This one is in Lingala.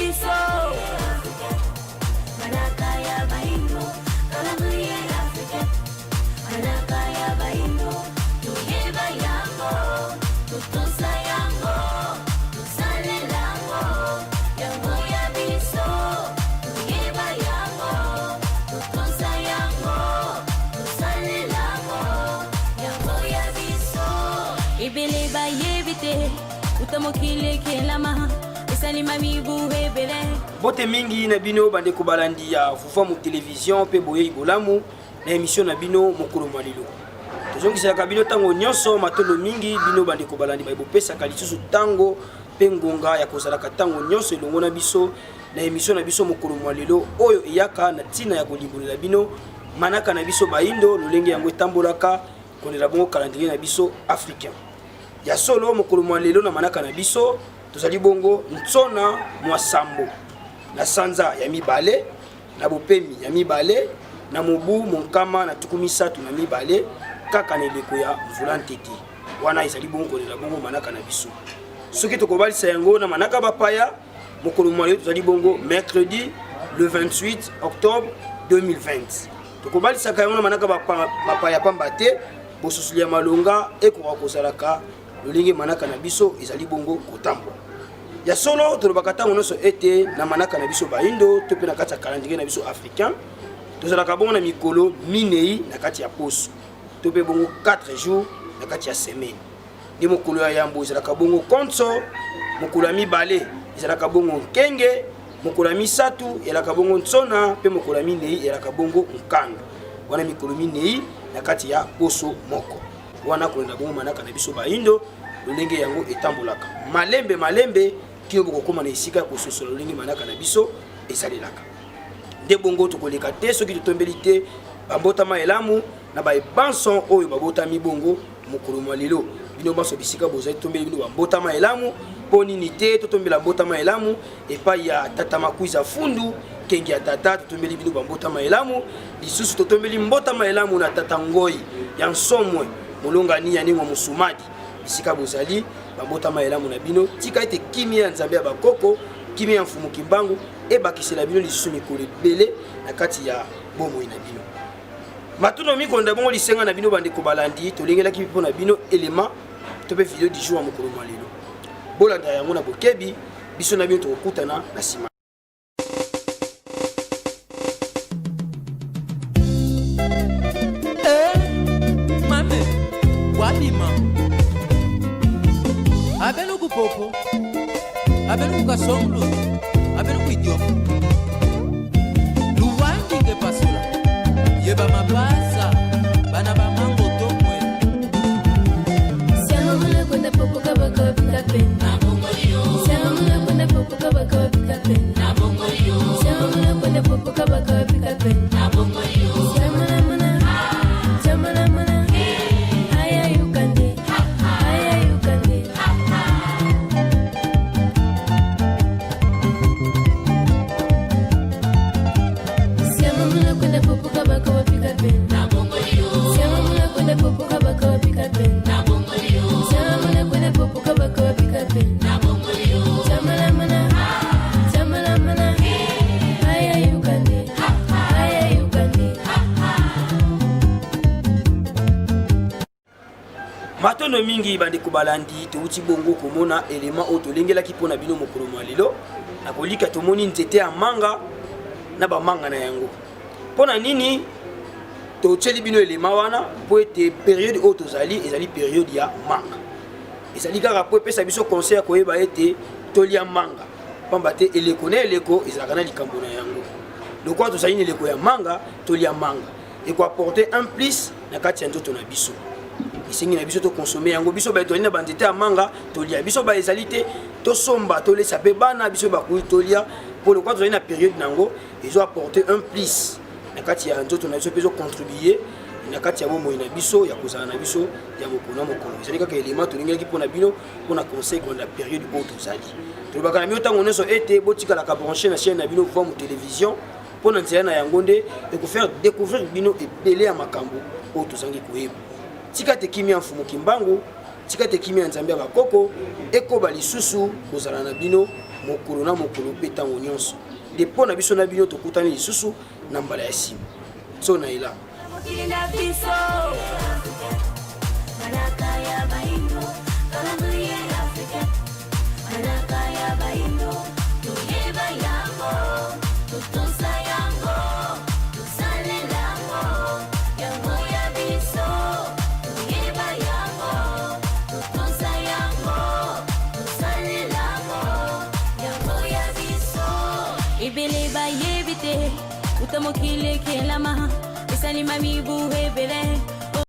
biso. Manaka ya baindo, calendrier africain. Manaka ya baindo, toyeba yango, totosa yango, tosalela yango, yango ya biso. Toyeba yango, totosa yango, tosalela yango, yango ya biso. Ebele bayebi te, uta mokili ekelama, esalima mibu ebele. Mbote mingi na bino bandeko balandi ya Vuvamu Television mpe boyei bolamu na emission na bino mokolo mwa lelo. Tozongiselaka bino ntango nyonso matondo mingi bino bandeko balandi baye bopesaka lisusu ntango mpe ngonga ya kozalaka ntango nyonso elongo na biso na emission na biso mokolo mwa lelo oyo eyaka na ntina ya kolimbolela bino manaka na biso baindo lolenge yango etambolaka kondela bongo calendrier na biso africain. Ya solo mokolo mwa lelo na manaka na biso tozali bongo nsona mwa sambo na sanza ya mibale na bopemi ya mibale na mobu monkama na tuku misato na mibale kaka na eleko ya mvula ntete. Wana ezali bongo kolela bongo manaka na biso. Soki tokobalisa yango na manaka bapaya, mokolo mwa lelo tozali bongo mercredi le 28 octobre 2020. Tokobalisaka yango na manaka bapaya pamba te bososoli ya malonga ekoka kozalaka lolenge manaka na biso ezali bongo kotambola. Ya solo tolobaka ntango nyonso ete na manaka na biso baindo to mpe na kati ya calendrier na biso africain tozalaka bongo na mikolo minei na kati ya poso to mpe bongo 4 jours na kati ya semaine. Nde mokolo ya yambo ezalaka bongo konso, mokolo ya mibale ezalaka bongo nkenge, mokolo ya misato ezalaka bongo nsona mpe mokolo ya minei ezalaka bongo nkanda. Wana mikolo minei na kati ya poso moko. Wana kolanda bongo manaka na biso baindo lolenge yango etambolaka malembe malembe kino bokokoma na esika ya kososola lolenge manaka na biso esalelaka. Nde bongo tokoleka te soki totombeli te bambotama elamu na baye banso oyo babotami bongo mokolo mwa lelo. Bino banso bisika bozali, totombeli bino bambotama elamu. Mpo nini te totombela mbotama elamu epai ya tata Makuiza Fundu Kengi ya tata, totombeli bino bambotama elamu. Lisusu totombeli mbotama elamu na tata Ngoi ya Nsomwe molongani ya Nengwa Musumadi. Bisika bozali, bambotama elamu na bino. Tika ete kimia ya Nzambe ya bakoko, kimia ya Mfumu Kimbangu ebakisela bino lisusu mikolo ebele na kati ya bomoi na bino. Matondo mikonda bongo lisenga na bino bandeko balandi, tolengelaki mpo na bino elema to mpe video du jour ya mokolo mwa lelo. Bolanda yango na bokebi, biso na bino tokokutana na nsima. Eh, mame, wabima. Abelu kupopo, abelu kukasonglo, abelu kuidioma. Luwandinge pasula, yeba mapasa, bana ba mango tomwe. Siamamuna kwenda popo kabaka wapika pena. Siamamuna kwenda popo kabaka wapika pena. Siamamuna kwenda popo kabaka wapika pena. Siamanamana, siamanamana, aya yukande, aya yukande. Siamamuna kwenda popo kabaka wapika pena. Siamamuna kwenda popo kabaka wapika pena. Siamamuna kwenda popo kabaka wapika pena. Siamalamana, siamalamana, aya yukande, aya yukande. Matondo mingi bandeko balandi, touti bongo komona elema oyo tolengelaki mpo na bino mokolo mwa lelo. Na kolika tomoni nzete ya manga na bamanga na yango. Mpo na nini totyeli bino elema wana? Mpo ete periode oyo tozali ezali periode ya manga. Ezali kaka mpo epesa biso conseil ya koyeba ete tolia manga, pamba te eleko na eleko ezalaka na likambo na yango. Lokola tozali na eleko ya manga, tolia manga ekoapporte un plus na kati ya nzoto na biso. Esengi na biso tokonsome yango. Biso baye tozali na banzete ya manga tolia, biso baye ezali te tosomba tolesa mpe bana biso bakoki tolia, mpo lokola tozali na periode na yango ezo apporter un plus na kati ya nzoto na biso mpe ezo contribuer na kati ya bomoi na biso ya kozala na biso ya mokolo na mokolo. Ezali kaka elema tolingelaki mpo na bino mpo na conseil kolanda periode oyo tozali. Tolobaka na bino ntango nyonso ete botikalaka branche na chaîne na bino Vuamu Television, mpo na nzela na yango nde ekofaire découvrir bino ebele ya makambo oyo tozangi koyeba. Tika te kimia ya Mfumu Kimbangu, tika te kimia ya Nzambe ya bakoko ekoba lisusu kozala na bino. mokolo na mokolo mpe ntango nyonso. Nde mpo na biso na bino tokutani lisusu na mbala ya nsima. So na ela. Mokili na biso manaka ya baindo calendrier africain manaka ya baindo toyeba yango totosa yango tosalela yango yango ya biso toyeba yango totosa yango tosalela yango yango ya biso ebele bayebi te uta mokili ekelama esalima mibu ebele.